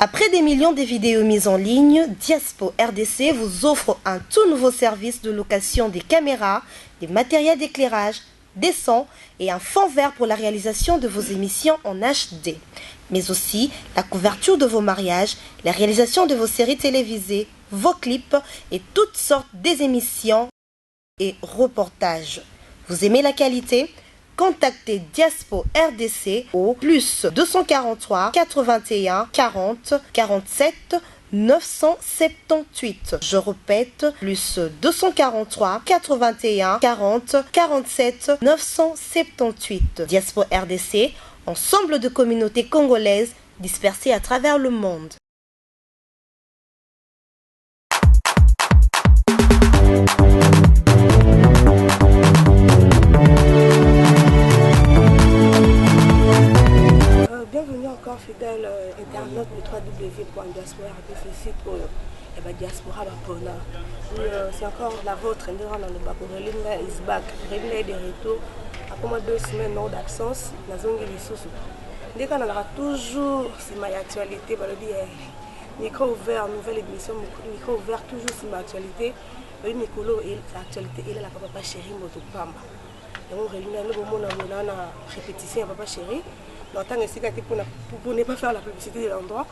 Après des millions de vidéos mises en ligne, Diaspo RDC vous offre un tout nouveau service de location des caméras, des matériels d'éclairage, des sons et un fond vert pour la réalisation de vos émissions en HD, mais aussi la couverture de vos mariages, la réalisation de vos séries télévisées, vos clips et toutes sortes des émissions et reportages. Vous aimez la qualité Contactez Diaspo RDC au plus 243 81 40 47 978. Je répète, plus 243 81 40 47 978. Diaspo RDC, ensemble de communautés congolaises dispersées à travers le monde. Bienvenue encore fidèle euh, internaute de www.diaspora.rdc oyo ya ba diaspora bapona. Oui, euh, c'est encore la vôtre nde wana lobako Relinda is back. Relinda est de retour après moi 2 semaines non d'absence nazongi lisusu nde kaka nalaka toujours nsima ya actualité balobi eh, micro ouvert, nouvelle émission micro ouvert, toujours nsima ya actualité. Balobi mikolo actualité elalaka papa chéri moto pamba. Yango Relinda nde bomona bona na répétition ya papa chéri na ntango esika te mpona pour ne pas faire la publicité de l'endroit.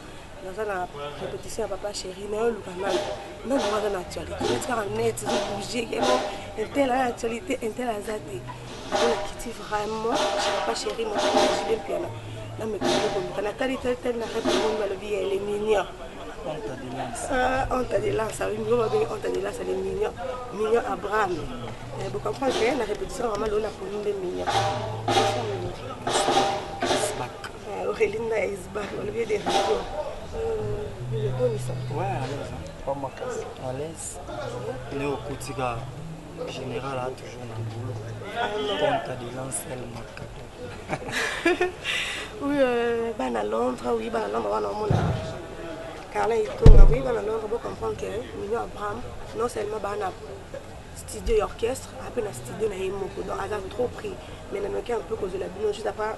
Naza na répétition ya papa chéri na yo luka nani nani yango aza na actualité neti kaka net ezobouge keno un tel aza na actualité, un tel aza te. Yango nakiti vraiment chez papa chéri moto Jibe Mpiana na mekoli koluka natali tali tali na rep moni balobi ya le mignon. Honte de lance. Ah, honte de lance, oui, mignon babengi honte de lance, le mignon, mignon Abraham. Eh, bo comprendre que na répétition vraiment lona poni nde mignon. Back. Ah, Aurélie na is back, balobi de retour. Euh, bonisa. Ouais, à l'aise. Hein. Pas makasi. À l'aise. Ne okutika général a toujours na boulot. Ponta de lance el makado. Oui, euh, bana Londres, oui, bana Londres, wana omona. Carlin Itonga, oui, bana Londres, bo comprendre que Mignon Abraham, non seulement bana studio et orchestre, après na studio na ye moko, donc aza trop pris. Mais na meki un peu kozela bino juste après,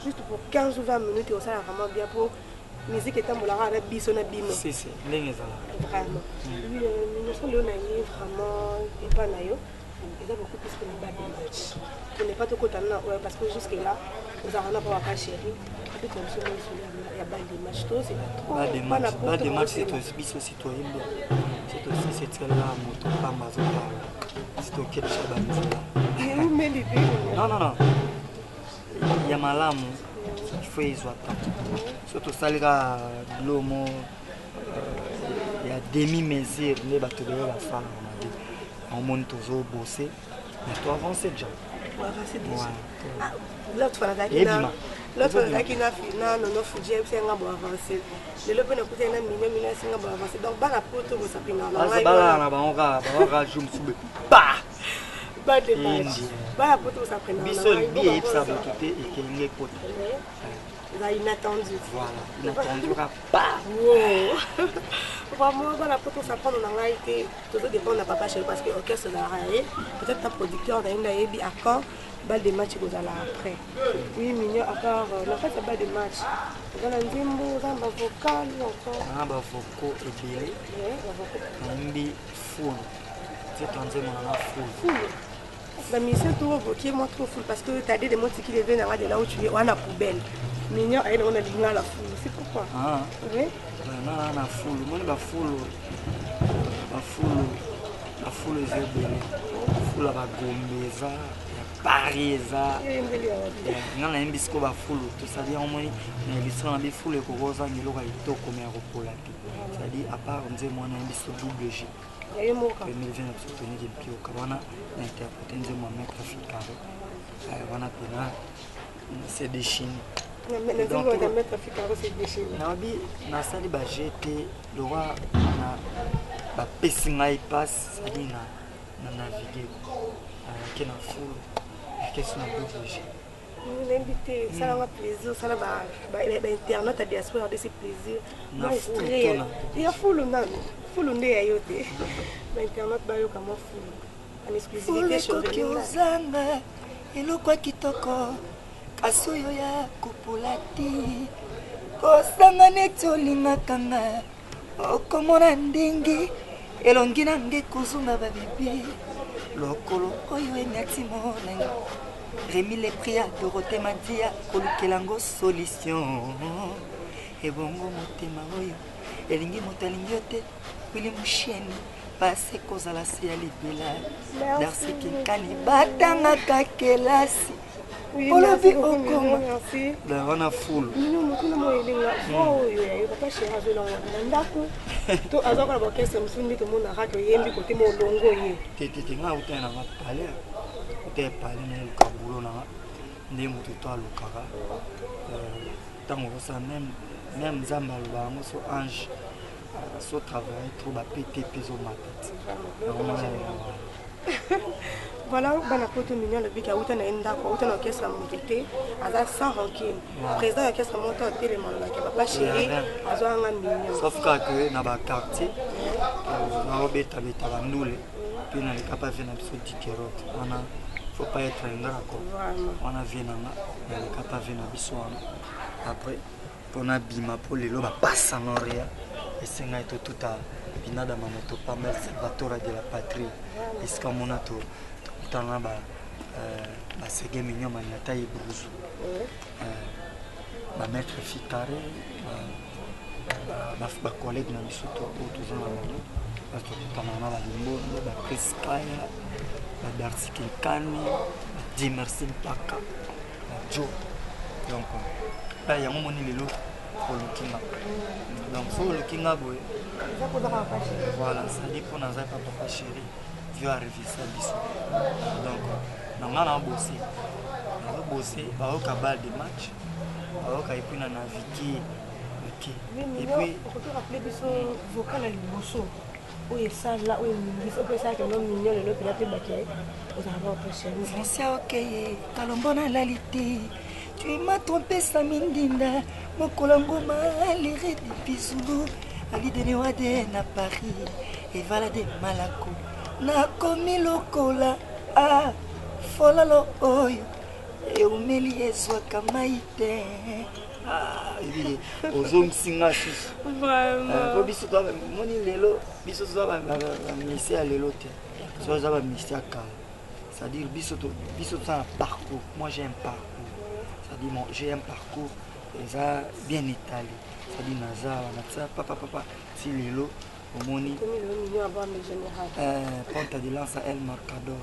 juste pour 15 ou 20 minutes, osala vraiment bien pour musique etambolaka na biso na bino. Si, si, ndenge ezalaka. Vraiment. Oui, euh, Mignon leo na ye vraiment epa na yo. Eza beaucoup plus que ba match. On n'est pas trop na oyo parce que jusque là, ozalaka na papa chéri. Abeta biso na lisolo ya balle de match to c'est pas trop. Ba de match c'est biso si toyembi. C'est aussi c'est là moto pamba azopala. Si tokebisa banzela. Eumeli te. Non, non, non. Ya malamu il faut ezwa temps. So tosali kaka bilo mo ya demi mesure nde bato ebele basalaka mabe. Omoni tozobose mais toavance déjà. Avance déjà. Ouais. Ah, l'autre fois nazalaki na Ebima. l'autre fois nazalaki na nono Fuji ayebisinga bo avance. Lelo mpe nakutani na mignon, mignon asinga bo avance. Donc bana poto bosapinaka na ngai. Balala na bango kaka bango kaka jour mosusu ba Balle de match. Indi. Bana poto bosapinaka na biso ngai. bi eyebisa moto te ekenge ekota. Eza inattendu. Voilà, inattendu kaka pa. Wow. Vraiment, bana poto s'apprendre na ngai te. Tozodépendre na papa chéri parce que orchestre ezalaka ya ye. Peut-être ta producteur na ye nde ayebi à quand balle de match ekozala après. Oui, mignon, à part na kati ya balle de match oza na nzembo, oza na bavocal ou encore? Na bavocaux ebele. Ouais, bavocaux. Nayembi fulu titre nzembo nanga fulu. Fulu. La mission tout voqué moi trop full parce que t'as des démons qui les viennent de là où tu es wana poubelle. Mignon aye na linga la fulu. C'est pourquoi? Ah. Oui. Na na fulu moni bafulu bafulu bafulu eza ebele. Fulu ya bagombe eza ya Paris eza. Eyembeli ya wapi? Nga nayembi sikoyo bafulu tosali yango moni na illustration na bifulu ekoki ozanga eloko ya kitoko me ya kopola te. C'est-à-dire à part nzembo wana nayembi so double G. Ya ye moko. 2020 na biso toniki mpioka wana na interprété nzembo ya maître Ficaro wana mpena c'est déchaîné. Na nzembo ya maître Ficaro c'est déchaîné. Nayebi nasali baje te lokwa na bapesi ngai passe, c'est-à-dire na navigue nake na fulu nakesi na double G. Nayebi te esalanga plaisir osala bainternet ya diaspora RDC plaisir. Na Mwa fulu extrait to na ya fulu nanu fulu nde ya yo te bainternet bayoka mwa fulu en exclusivité fulu ekoki chez Orelinda. ozanga eloko ya kitoko kasi oyo ya kopola te. Kosanga neti olingaka nga okomona ndenge elongi na nge kozonga babibi lokolo oyo enyati molangi Remi Lepri ya Dorothée Madia kolukela ngo solution ebongo motema oyo elingi moto alingi yo te Willy Musheni pase kozala se ya libela Darcy Kinkani batangaka kelasi olobi okoma wana fulu motuna mo elinga oyo ya yo papa chéri azolanga na ndako to azwaka na baorchestre mosusu nde tomonaka ke oyembi kote molongo ye te te te nga utaya nanga palais utaya palais na eluka bulo nanga nde moto to alukaka ntango okosala meme meme nzambe aloba yango so ange so travaille trop bapete mpe ezomata ti voilà bana poto mignon alobiki awuta na ye ndako awuta na orchestre ya moto te aza sans rancune président ya orchestre moko atelema alobaki papa chéri azwanga mignon sauf kaka ke na baquartier naobetabeta bandule mpe naleka pa vie na biso dikerot wana faut pas être ingrat quoi wana vie nanga naleka pa vie na biso wana après mpo nabima mpo lelo bapasa noria esengaki totuta binadama moto pamba el salvatora de la patrie esika mona tokutana ba basege mignon maniata ebruzu bamaître ficare bacollègue na biso to oyo toza na bango tokutana na balimbondo bapriskaya badarsi kinkani badimersi mpaka bajo donc yango moni lelo oluki nga donc so oluki nga boye voilà cestadire mpo naza pa papa chéri vieux arevisa biso donc na nga na bose nazo bose bayoka balle de match bayoka epuis na navigue ok epuis okoki rappeler biso vocal ya liboso oyo esala oyo eningisi oyo esalaka yango mignon lelo mpena mpe bake ozala ba papa chéri Francia okeye kalombo nalali te tu m'as trompé sami ndinda mokolo yango malere depuis zulu alidene wade na paris evala de malako nakomi lokola a fololo oyo eumeli ezwaka mai te ozongisi nga susu po biso moni lelo biso toza bamisi ya lelo te so eza bamisi ya kala c'est-à-dire biso biso toza na parcours. Moi, j'ai un parcours, c'est-à-dire bon, j'ai un parcours eza bien étalé, c'est-à-dire naza wana tia papa papa ti lelo omoni ponta de lance el marcador.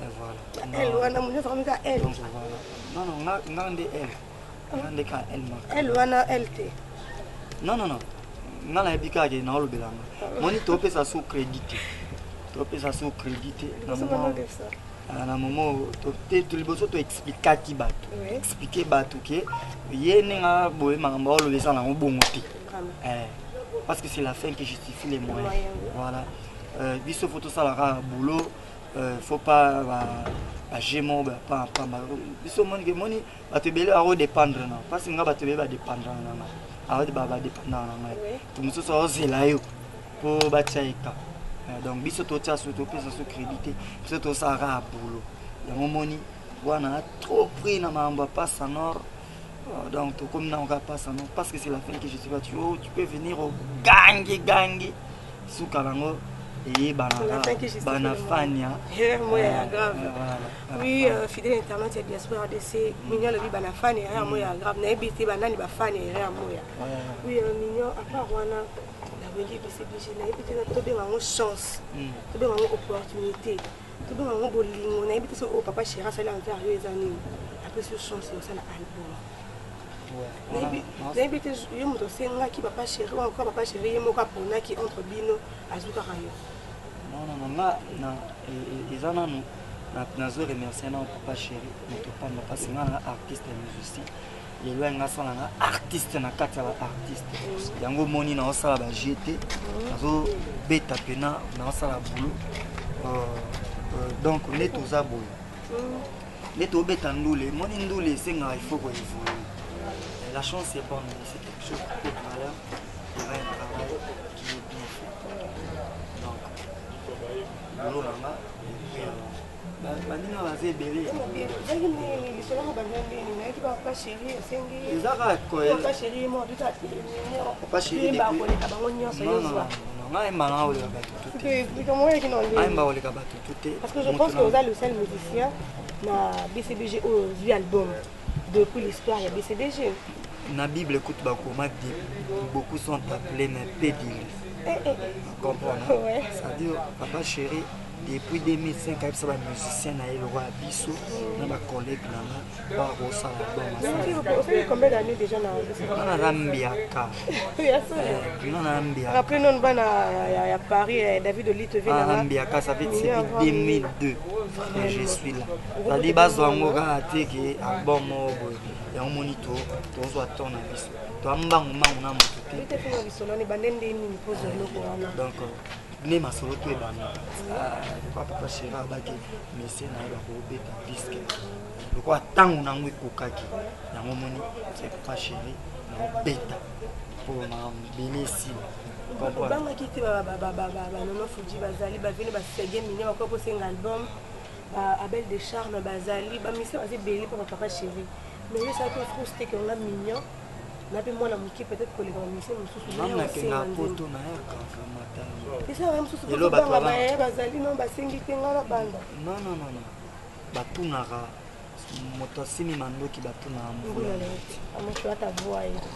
Et voilà. El wana moto akomika el. Donc voilà, non non, nga nga nde el nga nde ka el marcador. El wana el te. Non non non, nga nayebi kaka ke naolobelanga moni topesa so crédit te, topesa so crédit te na moment te. Liboso toexplikaki bato, explike bato ke ye ndenge boye makambo aoloba eza nango bongo te, parce que c'est la fin qui justifie les moyens. Voilà, biso faut tosalaka boulot, faut pas baje moko bapamba biso. Moni ke moni bato ebele bakodépendre na parce nga, bato ebele badépendre na nga, badépendaka na ngai. To mosusu aozela yo mpo batia eka. Donc biso totia so topesa so crédit te, biso tosalaka ya boulot. Yango moni wana trop pris na makambo ya passe nord. Donc tokomi nango kaka passe nord parce que c'est la fin que je sais pas. Tu, oh, tu peux venir ogangi gangi, suka nango eyebanaka bana fania. Oui, fidèle internaute ya Diaspora RDC, Mignon alobi bana fani erreur moya ya grave. Nayebi te banani bafani ya erreur moya. Oui, Mignon, à part wana na Wenge BCBG, nayebi te tobenga yango chance, tobenga yango opportunité, tobenga yango bolingo, nayebi te so oyo papa chéri asali envers yo eza nini, apesi yo chance osala album. Nayebi te yo moto osengaki papa chéri ou encore papa chéri ye moko aponaki entre bino, azwi kaka yo. Non non non, nga na eza nanu nazo remercier nano papa chéri moto pamba parce nga na artiste ya musicien lelo yanga asala nga artiste na kati ya baartiste. Yango omoni naosala baje te, nazobeta mpena, naosala boulot. Donc nde toza boye nde tobeta ndule. Moni ndule esengaka il faut koévoluer. La chance est bonne, mais c'est quelque chose qui peut valeur devant un travail qui est bien fait. Donc boulot na nga, et puis baninga baza ebele. Eza kaka ngai yemba nanga koleka bato tu te, ngai yemba koleka bato tu te. Parce que je pense que oza le seul musicien na BCBG oyo ozwi album depuis l'histoire ya BCBG. Na Bible kutu bakoma: beaucoup sont appelés mais peu d'élus. Comprendre? Ouais. C'est-à-dire, papa chéri depuis 2005 ayebisa bamusicien na ye lokwa ya biso na bacollègue na nga bakosala album. Osali combien d'années déjà na Nga naza mbiaka, nga na mbiaka. Rappelez non, bana ya Paris, David Oli TV. Na mbiaka, ça fait depuis 2002 que je suis là. C'est-à-dire bazwa yango kaka te ke album moko boye. Yango moni tozwa temps na biso, toa mbangu mbangu na moto te. Donc nde masolo to ebanda lokwa papa chéri abaki mesie na ye bakobeta disque, lokwa ntango nango ekokaki. Yango moni c'est papa chéri naobeta mpo makambo esila. Obangaki te? Banono Fuji bazali, baveni basege mine bakoki kosenga album, Abel de Charme bazali, bamisia baza ebele mpo bapapa chéri. Mais yo esalaki frustre ke nga mignon na mpe mwana moke, peut-être koleka bamisie mosusu. Nakenga poto nayaka vraiment. Esalaka mosusu banga baye bazali no basengi te nga na banda. Non, non, non, non, batunaka moto asimi mandoki, batunaka mvula.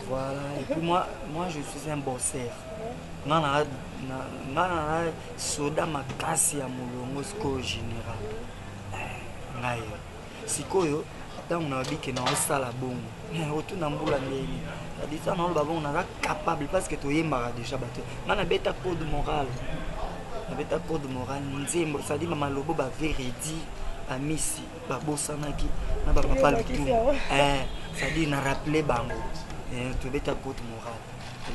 Voilà. Et puis moi je suis un bosseur. Nga na soda makasi ya molongo. Sikoyo général ngai sikoyo, ntango nayebi ke naosala bongo, otuna mbula ndeni adisa naoloba bongo, naza capable parce que toyembaka déjà. Bato nga nabeta code moral, nabeta code moral nzembo, c'est-à-dire bamalobo baveredi bamisi babosanaki na bapapa lutu, c'est-à-dire na rappele bango. Tobeta code moral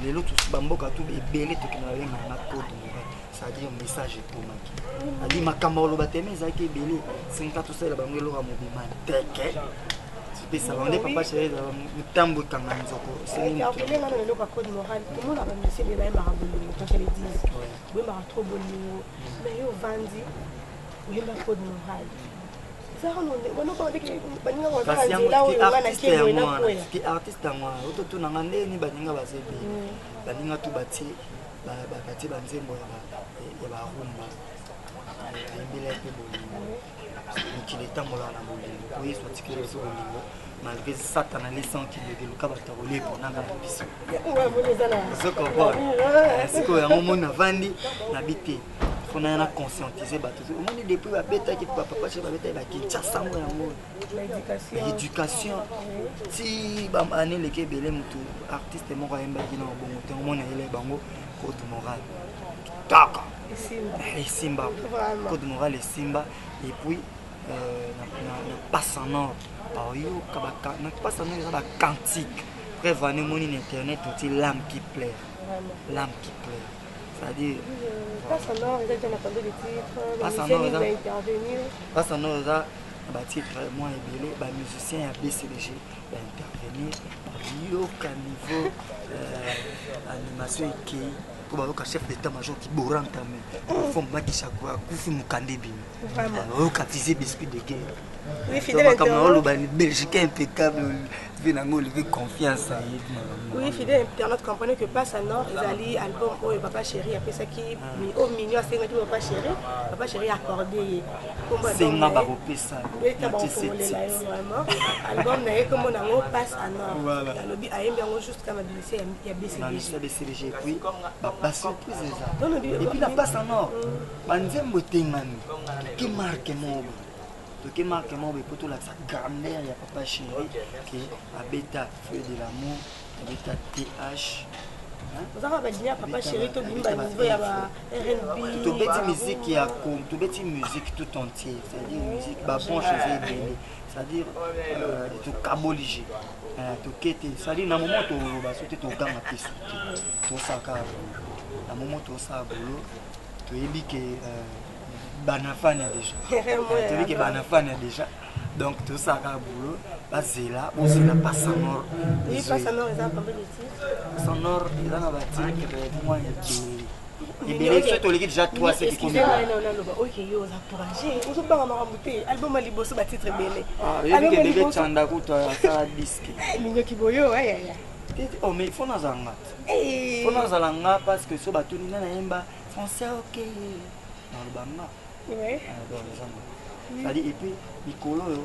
lelo, bamboka tu ebele tokende babengaka na code moral, c'est-à-dire message ekomaki, adi makambo oloba teme ezalaki ebele. Senga tosalela bango eloko ya mobima teke topesa bango nde papa chéri motambo ekanga nzoko. Olenga na eloko ya code moral, tomona bamusicien nde bayembaka bolingo, quand le disent boyembaka trop bolingo, mais yo ovandi oyemba code moral. Kasi artiste yango wana ototunanga ndeni baninga baza ebele, baninga tu batie banzembo ya barumba, bayembela mpe bolingo. Mokili etambolaka na bolingo po Yesu atikeli biso bolingo, malgré Satana lesankileke luka bato ya koleponaka na biso. Ozo comprendre? Sikoyo yango moni navandi nabi te, fona ya na conscientiser bato. Omoni depuis babetaki bapapa che, babetaki bakinshasa ngo yango éducation ti baane eleki ebele. Motu artiste moko ayembaki na bongo te. Omoni ayele bango code moral kaka esimba, code moral esimba. Et puis na passe en or baoyoka, na passe en or eza bacantique. Preuve ane omoni na internet oti l'âme qui pleure, l'âme qui pleure, c'est-à-dire Passe en or eza na combien de titres? Passe en or eza, passe en or eza na batitre mwa ebele. Bamusicien ya BCBG baintervenir, bayoka niveau animation ekei mpo bayoka chef d'état major Kibora Ntame fo makisha akufi, mokanda ebimi, bayoka vise l'esprit de guerre. Makambo naoloba, belgique impeccable ve nango Olivier confiance ayebi. Oui, fidèle internaute, comprenez que Passe en or ezali album oyo papa chéri apesaki, oyo mignon asengaki papa chéri, papa chéri accordé ye. Senga bakopesa. Beta bakofongolela yo vraiment. Album na ye kombo nango Passe en or. Alobi ayembi yango jusqu'à mabilise ya BCBG. BCBG. Et puis basurprise eza, et puis na Passe en or banzembo etengami, toke marke moko, toke marke moko epo tolakisa grandeur ya papa chéri ke abeta Feu de l'amour, abeta th. Ozaka badinya papa chéri, tobimi baniveau ya ba R&B. Tobeti musique ya, tobeti musique tout entier, c'est-à-dire musique babranche eza ebele, c'est-à-dire tokabolige toke te, c'est-à-dire na moment toloba so te, toganga mpe so te, tosalaka boulot. Na moment tosala boulot, toyebi ke banafani ya déjà, toyebi ke banafani ya déjà, donc tosalaka boulot. Bazela, bozela Passe en or. Passe en or eza combien de titres? Passe en or eza na batitre mwa ebele. Ebele soki toleki déjà 3 seki komi. Naloba oke yo oza courage, ozobanga makambo te. Album ya liboso, batitre ebele. Oyebi ke bebe Chanda kutu asala disque. Minyoki boyo ayaya. Oh, mais faut nazala nga, faut nazala nga, parce que so batuni nga nayemba français, ok, naloba nga. Donc eza nga, c'est-à-dire, et puis mikolo oyo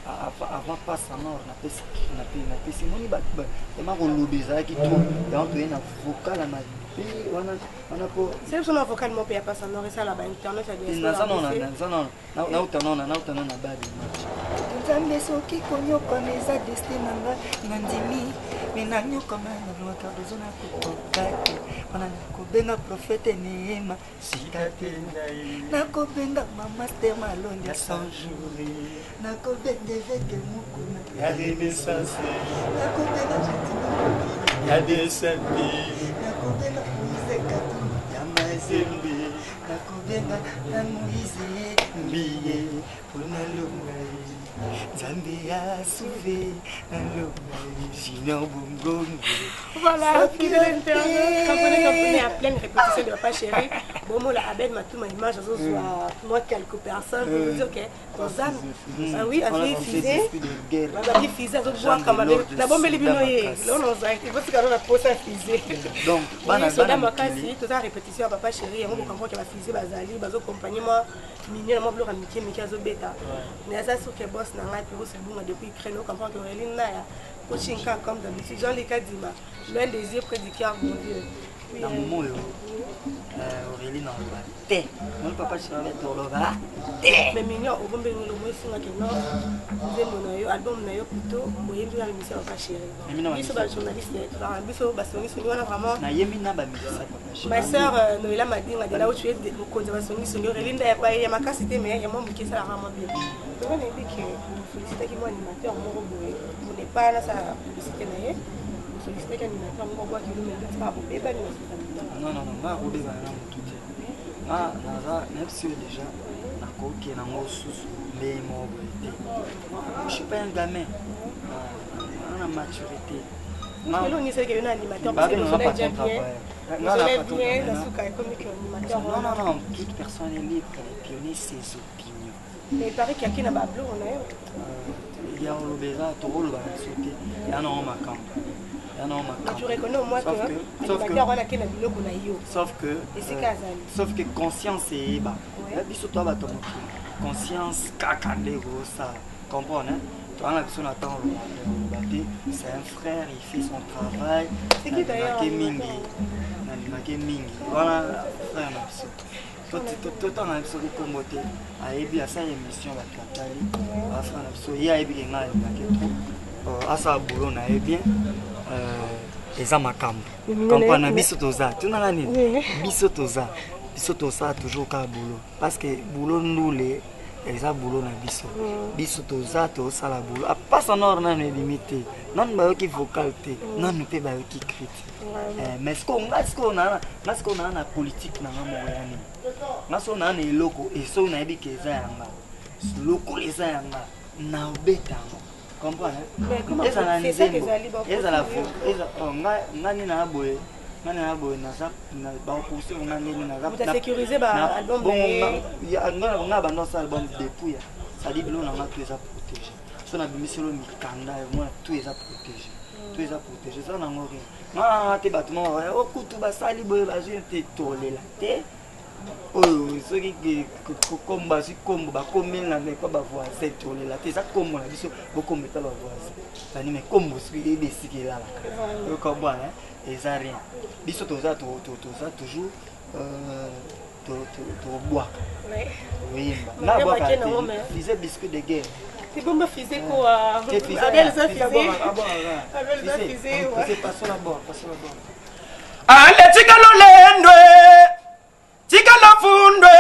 avant passe nord, napesi moni vraiment koloba ezalaki trop, yango toye na vocal ya mabe wana wana po C'est biso na vocal moko ya passe nord esala ba internet ya Naza nano nauta nano, nauta nano na balle match. Nzambe, soki konyokama eza destin na nga, nandimi, me nanyokama nalwaka bezo na kokoka te. Wana nakobenga prophète Neema sika te, nakobenga mama Ster Malondi ya 100 jours, nakobenga évêque Mokuna ya Renaissance, nakobenga Gentiny ya Desembe, nakobenga Moïse Katumbi ya Mazembe, nakobenga na Moïse Mbiye mpona longa ye. Nzambe ya sauve nalonga ye, Junior Bongongo. Voilà, fidèle internaute, comprenez, comprenez, à pleine répétition de Papa Chéri. Bon, moi, la Abel Matouma image, moi, quelques personnes, pour vous dire que, toza, ah oui, azwi fusée, bazali fusée, azobwaka nabombeli bino ye leo, botika na posa fusée. Donc bana soda makasi. Toza répétition ya Papa Chéri, yango bokamboke bafusée bazali bazoaccompagne mwa minie na mwa biloko ya mike mike azobeta. Mais aza soki boss na ngai Pirus Bunga depuis Ukraine, ocomprendre que Aurélie Naya Kochinka comme d'habitude, Jean-Luc Adima, loin des yeux, près du cœur, mon Dieu. Na momo oyo, Aurélie, na oloba te moni Papa Chéri toloba te. Mais mignon, obombeli lomo esungaki no nzembo na yo, album na yo plutôt, oyembi na émission ya Papa Chéri. Biso bajournaliste, biso basongisongi wana vraiment. Nayembi na bamusicien Papa Chéri. Ma sœur Noela Madinga de là où tu es, mokonzi ya basongisongi Aurélie Nda ya makasi te, mais ya mwa moke esalaka mwa bien. Donc nayebi ke bosollicitaki mwa animateur moko boye, onepa nasala publicité na ye, bosollicitaki animateur moko bwaki lume ndeti kaka bobebani na suka. Non, non, non, nga kobebana na motu te. Nga naza nayebisi yo déjà, nakoki nango susu ndenge moko boye te. Je suis pas un gamin, nga na maturité. Lelo nisalaki yo na animateur parce que bien bien na suka ekomi ke animateur. Non, non, non, toute personne est libre d'opinionner ses opinions. Mais il paraît qu'il y a na babiloko na yo. Ya oloba eza tokoloba na biso te, ya nango makambo, ya nango makambo. Tu reconnais au moins que animateur wana ake na biloko na yo. Sauf que esika azali. Sauf que conscience eyeba biso toa bato mokili, conscience kaka nde kosala comprendre. Toza na biso na ntango oloba te. C'est un frère, il fait son travail. Nalingake mingi, nalingake mingi wana frère na biso. Totanga na biso kombo te, ayebi asala émission, bato batali bafrère na biso. Ye ayebi ke ngai alingaki trop, asala boulot na ye bien. Eza makambo comprendre na biso toza tunanga nini. Biso toza, biso tosala toujours kaka boulot, parce que boulot ndule eza boulot na biso. Biso toza tosala boulot. Apasa nord nanu ebimi te, nanu bayoki vocal te, nanu mpe bayoki cri te. Mais sikoyo nga, sikoyo nga, sikoyo naa na politique na nga moko ya nini. Nga sikoyo naa na eloko esoki nayebi ke eza yanga, lokola eza yanga, naobeta yango, comprendre. Ezala nzembo, ezala nga nini naa boye, nga nini naa boye, naza bakopoursuivre nga ndeni naza. Nga banda osala album depuis ya, c'est-à-dire biloko na nga tout eza protégé. So nabimisi olo mikanda, omona tout eza protégé, tout eza protégé, eza nango rien. Nga te, bato moko okutu basali boye, bazwi te, tolela te. Oyo soki kombo bazwi, kombo bakomeli na epa bavoisin, tolela te. Eza kombo na biso, bokombo epa bavoisin tani, mais kombo soki eyebi esika elalaka, okomboana eza rien. Biso toza, toza toujours tobwaka, toyemba. Nabwaka te fusée biscuit de guerre. C'est bon, fusée quoi. Abel eza fusée. Abel eza fusée. Ouais. Passons la bord, passons la bord. Ale tika lolendwe, tika lofundwe,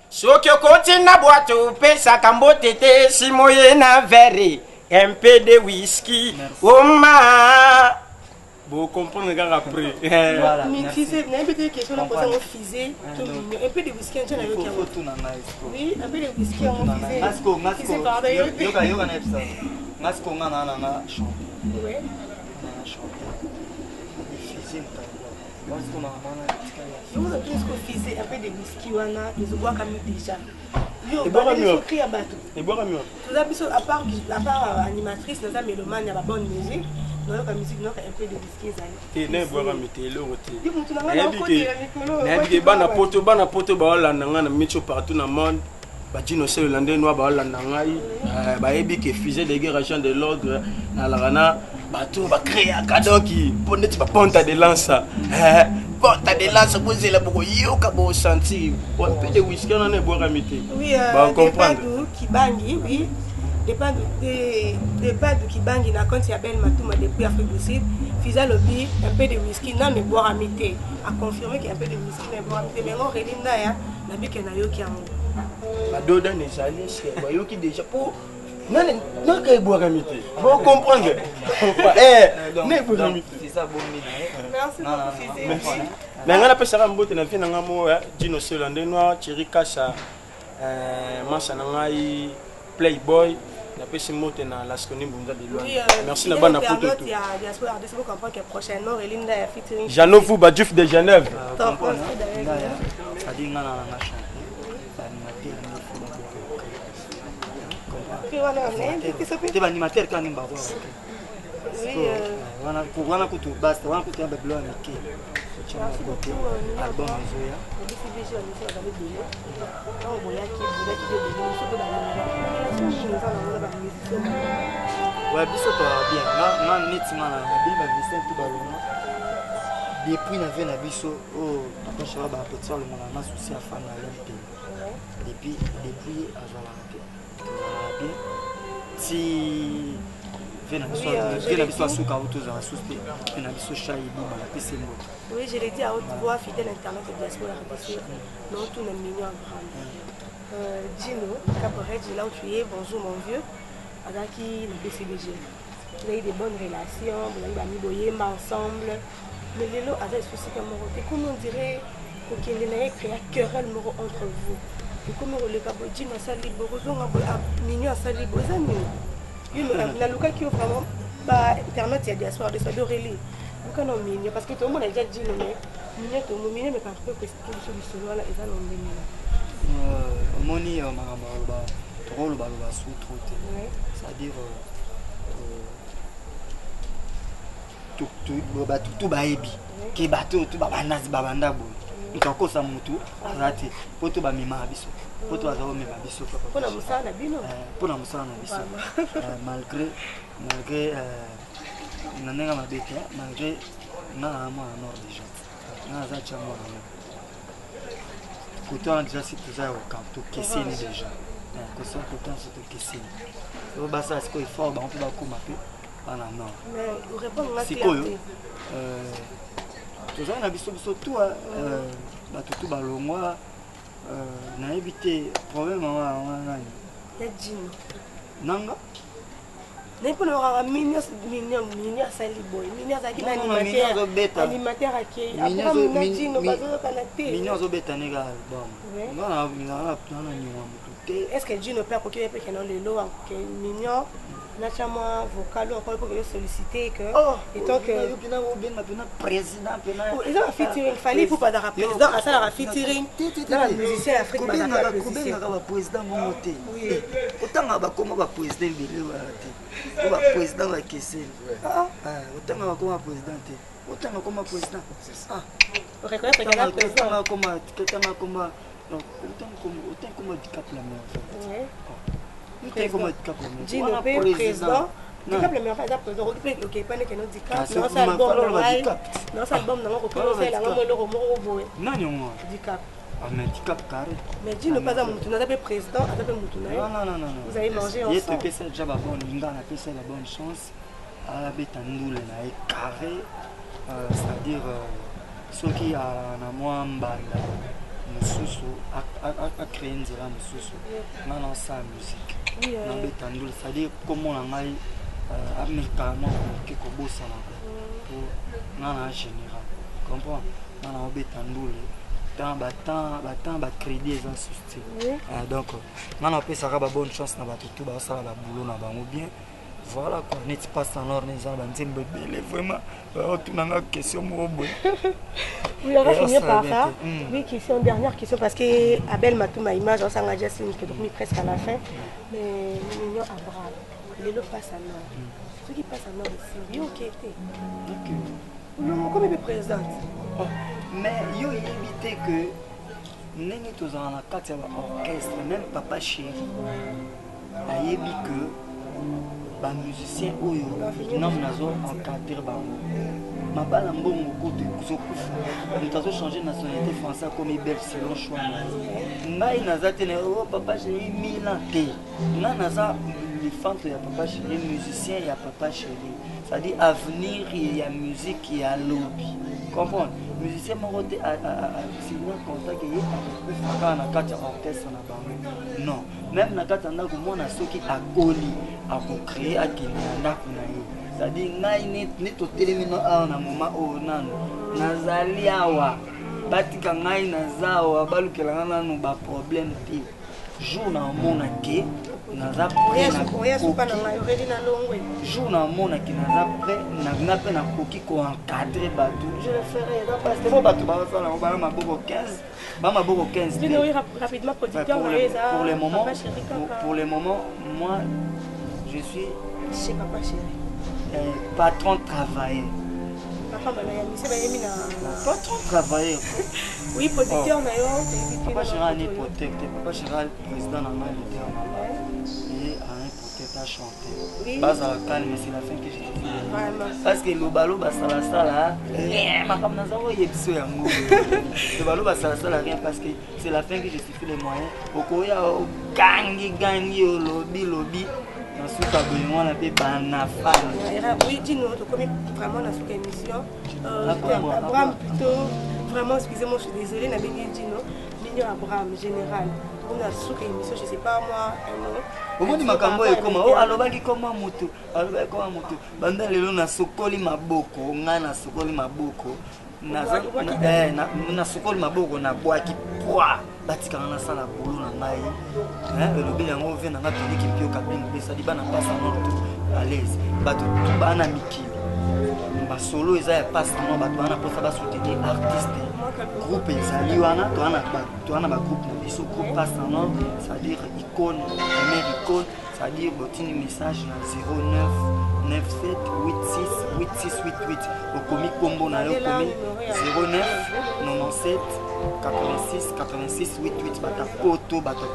soki okoti na bwato opesaka mbote te, simo ye na verre un peu de whisky oma bocomprendre kaka après. Voilà. Mais fusée, nayebi te question na posa ngo fusée to mignon. Un peu de whisky ntia na yoki yango. Oui, un peu de whisky yango fusée. Ngasko, ngasko. Fusée pardon. Yoka, yoka na yebisa. Ngasko nga na na chanter. Ouais. Na chanter. Fusée mutangwa. Siko makambo wana etikali ya Yo moto atuni siko fise un peu de whisky wana ezobwakami déjà. Yo Ebwakami bandeli wapi? so cri ya bato. Ebwakami wapi? Toza biso à part à part animatrice naza mélomane ya ba bonne musique. Nayoka musique nayoka un peu de whisky ezali. Te na ebwakami te, eloko te. Yo moto na ngai Nayebi ke nakotela mikolo. nayebi ke bana poto, bana poto baolanda ngai na miso partout na monde, badino selela nde noa baolanda ngai, bayebi ke fusée de guerre, agent de l'ordre, nalaka na bato bacréaka, donc mpo neti baponta de lance, ponta de lance, bozela bokoyoka, bosentir mpe de whisky wana na ebwakami te. Oui, Bacomprendre. Depadu Kibangi, oui. Depadu, Depadu Kibangi na compte ya Ben Matuma depuis Afrique du Sud. Fiza Lobi, un peu de whisky, non mais boire amité. A confirmé qu'il y a un peu de whisky, mais boire amité. Mais on relit na ya, na bi ke na yoki yango. Badodan ezali eske bayoki déjà mpo nani naka ebwakami te, bocomprendre na ebwakami te. C'est ça, bombi na ye. Merci Non, non, beaucoup, non, Fizi. merci. Me ngai napesaka mbote na vie na ngai mo Dino Selo nde noir, Thierry Kasha, masa na ngai Playboy, napesi mbote na Lasconi Mbunza de Loin. Oui, Merci na bana poto internaute tout. ya Diaspora RDC, vous comprenez que prochainement Relinda ya featuring. Jano Fuba Juf de Genève. Top, Comprendre, merci d'ailleurs. nga ya c'est-à-dire nga na nanga chanter, baanimateur nde fo babwaka. Puis wana, mais qu'est-ce que Te, baanimateur kaka nde babwaka. Oui, Wana kutu basta, wana kutu ya babilo ya mike otya Merci kote. beaucoup, Nina. Album ezoya. BCBG ya biso bazali ebele. Ntango boyaki, boyaki mpe ebele, biso mpe balingaka. Relation nini eza nango na bamusicien? Ouais, biso toa bien. Nga neti nga na babi bamusicien tu balonga depuis na vie na biso oyo papa Chara bapeti alongola na susi ya fan na ye mpe depuis azalaka te, tozalaka bien ti vie na biso. Oui, je Vie na l'ai biso dit. asuka oyo tozala susu te, vie na biso Shai Bima, napesi mbote. Oui, je l'ai dit à haute voix, fidèle internaute de Diaspora RDC, non, tout le mignon Abraham. Gino, Caporet, là où tu es, bonjour mon vieux. Azaki, le BCBG. Vous avez des bonnes relations, vous avez mis boyemba ensemble. Mais lelo, aza souci comme comme on dirait, kokende na ye créa querelle moko entre vous. Et comme oleka boye, Gino asali boye, kozonga boye, ah, Mignon asali boye, eza nini? Yo, nalukaki yo vraiment, ba internaute ya Diaspora RDC, Aurélie. Luka na Mignon, parce que tomona déjà Gino, mais Mignon, tomo Mignon, mais par peu koexpliquer biso lisolo wana eza na ndenge nini? Omoni, makambo aloba tokolobaloba su trop te. C'est-à-dire bato tu bayebi ke bato oyo tu babanda babanda boye, moto akosa motu aza te, po to bamemaka biso, po to baza komema biso. Mpona mosala na bino. Mpona mosala na biso. Malgré na ndenge mabe te, malgré nga na mwana nord déjà, nga naza tia mwana nord kote wana déjà, si toza ya koka tokeseni déjà kosa kote wana, so tokeseni oyo basala sikoyo effort bango mpe bakóma mpe bana nord. Mais orépondre nga clair Sikoyo te. Tozali na biso, biso tu bato tu balongwa, nayebi te problème wana nani. Ya Gino. Nanga. Naye mpona bakaka Mignon, Mignon, Mignon asali boye, Mignon azalaki na Non, non, Mignon animateur azobeta. Animateur akei Mignon akoka na Gino bazozokana te. Mignon azobeta ne kaka album. Nga na nyonga motu te. Est ce que Gino mpe akoki mpe kena lelo ke Mignon natya mwa vocal oyo akoki mpo ke solliciter que étant que yoki na obenga mpena président mpena. Oh, eza ba featuring, Fally Ipupa azalaka président, asalaka featuring na bamusicien ya Afrique, bazalaka musicien. Kobengaka baprésident bongo te. Otangaka bakoma baprésident ebele wana te, po baprésident bakeseni. Otangaka bakoma président te, otanga koma président. Ah, reconnaître que aza président. Otanga koma, otanga koma, otanga koma Dicap la Merveille. Otanga koma Dicap la Merveille. Gino Wana mpe président Dicap la Merveille aza président, okoki mpe okei pane keno Dicap Ah, naosa album na oloba ngai, Dicap. naosa album nango, koki Oloba osala yango Dicap. mo eloko moko boye. Nani yango? Dicap. Ah, mais Dicap carré. Mais Gino mpe aza motu, aza mpe président, aza mpe motu na ye. Non, non, non, non, non. Vous avez mangé Ye ensemble. topesa déjà babonne, nga napesa ba bonne chance, abeta ndule na ye carré, c'est-à-dire soki na mwa mbanda mosusu acréer nzela mosusu, nga naosala musique, nabeta ndule, c'est-à-dire kombo na ngai ameka mwa koke kobosanaka po nga na général, comprend, nga na obeta ndule temps batemps batemps bacrédit eza susu te. Donc nga na opesaka babonne chance na bato tu baosala baboulot na bango bien. Voilà quoi, neti passe en or eza na banzembo ebele vraiment. Otuna nga question moko boye. Oui, on va finir par ça. Oui, question, dernière question, parce que Abel Matouma image, on s'en a déjà signé, donc presque à la fin. Mais Mignon Abraham, lelo passe à nord. Ce qui passe à nord ici, yo ok te. Ok. Comme il présidente. Oh, mais yo yebi te que ndenge tozala na kati ya baorchestre, même papa chéri ayebi que bamusicien oyo nanu nazo encadre bango, mabala mbongo kutu ezokufa, moto azochange nationalité français akomi belge selon choix na ye. Ngai naza te na oh, papa chéri milan te, ngai naza lefante ya papa chéri, musicien ya papa chéri, c'est-à-dire avenir ya musique ya lobi, comprendre? Musicien moko te signa contrat ke ye akokufa kaka na kati ya orchestre na bango, non. Même na kati ya ndako, mwana soki akoli akocree akende na ndako na ye. C'est-à-dire ngai ne totelemi no awa na moment oyo, nano nazali awa, batika ngai naza awa, balukela ngai nano baproblème te. Jour na omona ke naza prêt, jour na omona ke naza prêt, nga mpe nakoki koencadre bato, je le ferai. Eza pasi te, po bato bazosala yango bana maboko 15, ba maboko 15. Oui, rapidement, producteur. Pour, le, pour le moment, pour le moment, moi je suis chez papa chéri. Patron travailleur. Patron travailleur. Oui, producteur na yo. Papa chéri ani protecte, papa chéri président na ngai, leader na ngai, et un protecteur chanteur. Bazala calme, c'est la fin que je te fais, parce que lobaloba salasala rien, makambo naza oyebiso yango, lobaloba salasala rien, parce que c'est la fin que je suffit les moyens. Okoya ogangi gangi, olobi lobi, na suka boye wana mpe banafani. Oui, Dino, tokomi vraiment na suka émission. Abraham plutôt, vraiment, excusez-moi, je suis désolée, nabengi Dino, Mignon Abraham général, tokomi na suka émission, je sais pas moi, un mot. Omoni makambo oyo ekoma o alobaki koma motu, alobaki koma motu. Banda lelo nasokoli maboko, ngai nasokoli maboko, nasokoli maboko, nabwaki poi batikanga nasala bolo na ngai. Elobi yango ve na nga piliki mpioka bino esali bana mpasa nord tout à l'aise, bato tu baa na mikili, basolo eza ya pasi no, bato wana mposa basoutenir artiste, groupe ezali wana, toa na bagroupe na biso, groupe passe en nord, c'est-à-dire icône, première icône, c'est-à-dire botindi message na 09 97 86 86 88, okomi nkombo na yo, okomi 09 97 86 86 88, bato ya poto, bato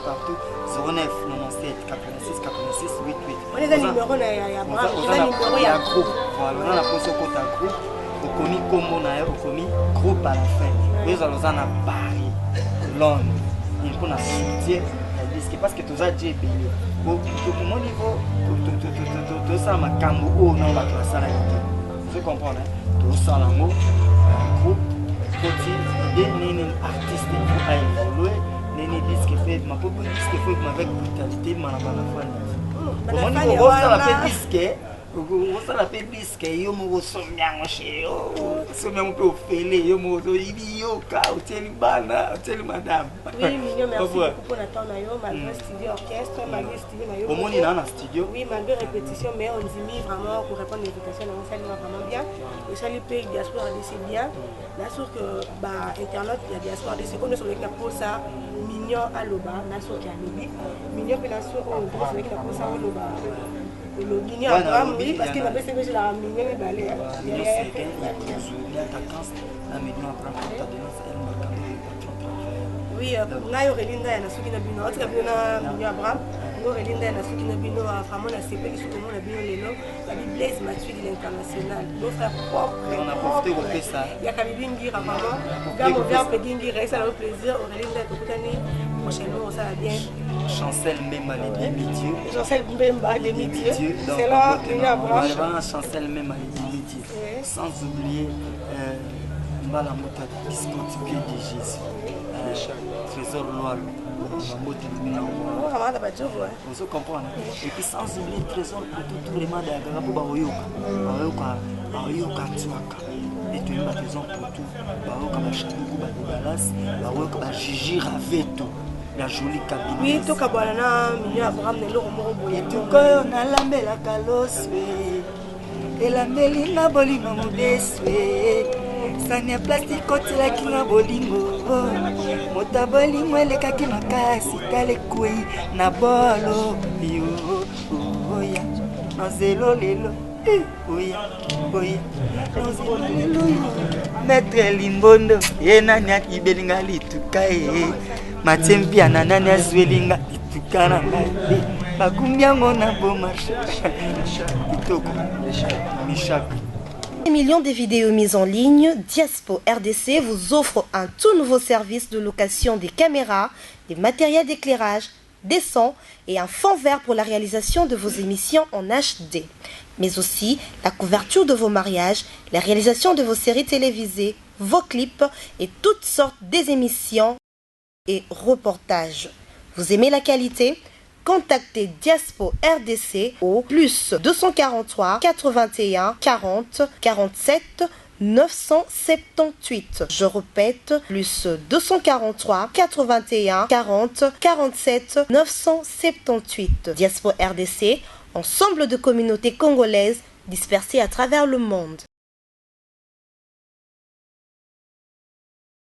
partout, 09 97 86 86 88. Wana eza numéro na ya ya groupe. Voilà, oza na mposa okota groupe, okomi nkombo na yo, okomi groupe à la fin. Oyozala oza na Paris, Londres, mpona soutien ya disque, parce que toza die ebele, omoni po tosala makambo oyo nao bato basalaki te, ozo comprendre? Tosala yango groupe koti nde nini artiste faut aévolue, nini disque faut ebima, po disque faut ebima avec brutalité, ebima na banafani. Omoni, okosala mpe disque, okosala mpe disque yo moko, osomi yango chez yo, osomi yango mpe ofele yo moko, oyibi yoka, otieli bana, otieli madame. Oui, Mignon, merci beaucoup pour la temps na yo, malgré studio orchestre, malgré studio na yo. Omoni na na studio. Oui, malgré répétition, mais on dit vraiment pour répondre à l'invitation, on salue vraiment bien. Et salut pays diaspora c'est bien. Na sûr que ba internet ya diaspora DC on est sur la posa Mignon aloba, na sûr qu'il y a lobi. Mignon pe na sûr on est sur la posa oloba. Olobi ni Abraham, oui, parce que na pesa que la Mignon mibale. Mignon c'est un Mignon Abraham, ta dénonce elle makambo. Oui, ngai Aurélie Ndaya na suki na bino, atika bino na Mignon Abraham. Ngai Aurélie Ndaya na suki na bino, vraiment nasepeli soki komona bino lelo. Babi Blaise Matuidi l'international, beau frère propre. On a profité kopesa yaka bibi ngira, vraiment gamo vert pedi ngira, esala yo plaisir. Aurélie Ndaya, tokutani prochainement, osala bien. Chancel Mbemba les demi-dieux. Chancel Mbemba demi-dieu. C'est là Mignon Abraham. Chancel Mbemba les demi-dieux. Sans oublier Mbala Mota Biscotti pied de Jésus. Trésor Loalo. Mbote bino. Ozo comprendre? Et puis sans oublier Trésor Poto, tout vraiment dagaka po baoyoka. Baoyoka, baoyoka tswaka. Et toyeba Trésor Poto, baoyoka ba Chaduku, ba Debalas, baoyoka ba Gigi Raveto. La jolie cabine. Oui, tokabwana na Mignon Abraham na eloko moko boye. Etuka oyo nalambelaka loswe elambeli nga bolingo mobeswe sani ya plastike otielaki nga bolingo moto ya bolingo elekaki makasi tala ekwei na bolo yo oya nozelo lelo eh, oya oya nozelo lelo maître limbondo ye nani akibeli nga lituka ye matie mpiana nani azweli nga lituka na ngai bakumbi yango na bomarche kitoko mishak. Millions de vidéos mises en ligne, Diaspo RDC vous offre un tout nouveau service de location des caméras, des matériels d'éclairage, des sons et un fond vert pour la réalisation de vos émissions en HD, mais aussi la couverture de vos mariages, la réalisation de vos séries télévisées, vos clips et toutes sortes des émissions et reportages. Vous aimez la qualité? Contactez Diaspo RDC au plus 243 81 40 47 978. Je répète, plus 243 81 40 47 978. Diaspo RDC, ensemble de communautés congolaises dispersées à travers le monde.